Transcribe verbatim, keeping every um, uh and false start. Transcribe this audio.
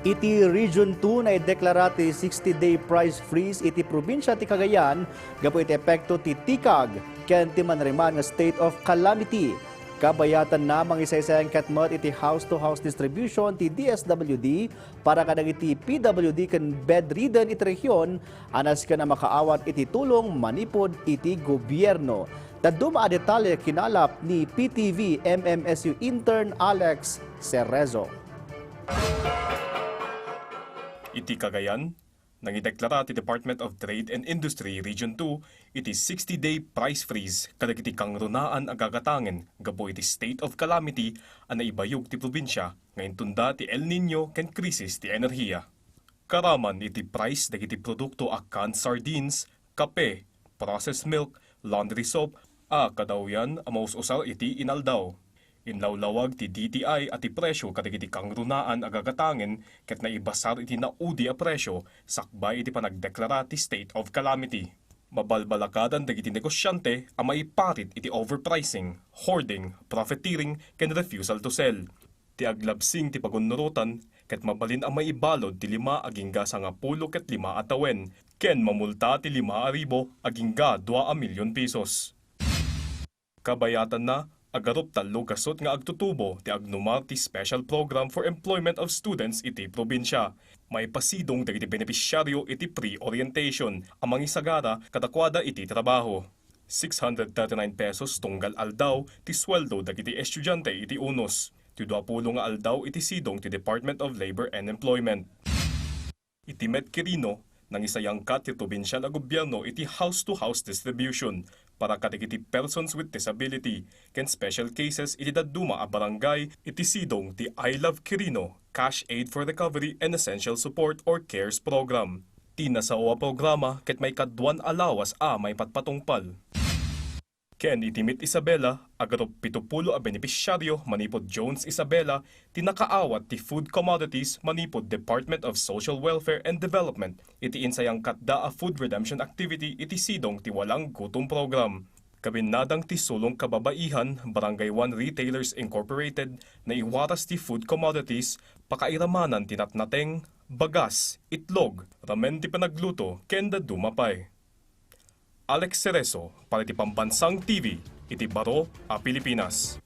Iti Region two, naideklara ti sixty-day price freeze iti probinsia ti Cagayan gapu iti epekto ti TCAG ken ti manriman nga state of calamity. Kabayatanna, mangisaysayangkat met iti house-to-house distribution ti D S W D para kadagiti P W D ken bedridden iti rehiyon a nasken a makaawat iti tulong manipud iti gobierno. Dadduma a detalye kinalap ni P T V M M S U intern Alex Cerezo. Iti Cagayan, nangideklara ti Department of Trade and Industry Region two iti sixty-day price freeze kadagiti kangrunaan a gagatangen gapu iti state of calamity a naibayog ti probinsia nga intunda ti El Niño ken krisis ti enerhiya. Karaman iti price dagiti produkto a canned sardines, kape, processed milk, laundry soap, a kadawyan a maus-usar iti inaldaw. Inlawlawag ti D T I a ti presyo kadagiti kangrunaan a gagatangen ket naibasar iti naudi a presyo sakbay iti panagdeklara ti state of calamity. Mabalbalakadan dagiti negosiante a maiparit iti overpricing, hoarding, profiteering, ken refusal to sell. Ti aglabsing ti pagunnurotan ket mabalin a maibalud ti lima agingga sangapulo ket lima a tawen ken mamulta ti lima a ribu agingga dua a milyon pesos. Kabayatanna, agarup tallo gasut nga agtutubo ti agnumar ti Special Program for Employment of Students iti probinsia. Maipasidong dagiti benepisyaryo iti pre-orientation a mangisagara kadakuada iti trabaho. Six hundred thirty-nine pesos tunggal aldaw ti sueldo dagiti estudiante iti unus, ti duapulo nga aldaw iti sidong ti Department of Labor and Employment. Iti met Quirino, nangisayangkat ti probinsial a gobierno iti house-to-house distribution para kadagiti persons with disability ken special cases iti dadduma a barangay iti sidong ti I Love Quirino Cash Aid for Recovery and Essential Support or cares program. Ti nasao a programa ket maikaduan a lawas a maipatpatungpal. Ken iti met Isabela, agarup pitupulo a benepisyaryo manipud Jones Isabela ti nakaawat ti food commodities manipud Department of Social Welfare and Development iti insayangkatda a food redemption activity iti sidong ti Walang Gutom Program. Kabinnadang ti Sulong Kababaihan, Barangay One Retailers Incorporated, naiwaras ti food commodities, pakairamanan ti natnateng, bagas, itlog, ramen ti panagluto, ken dadduma pay. Alex Cerezo para iti Pambansang T V iti baro a Pilipinas.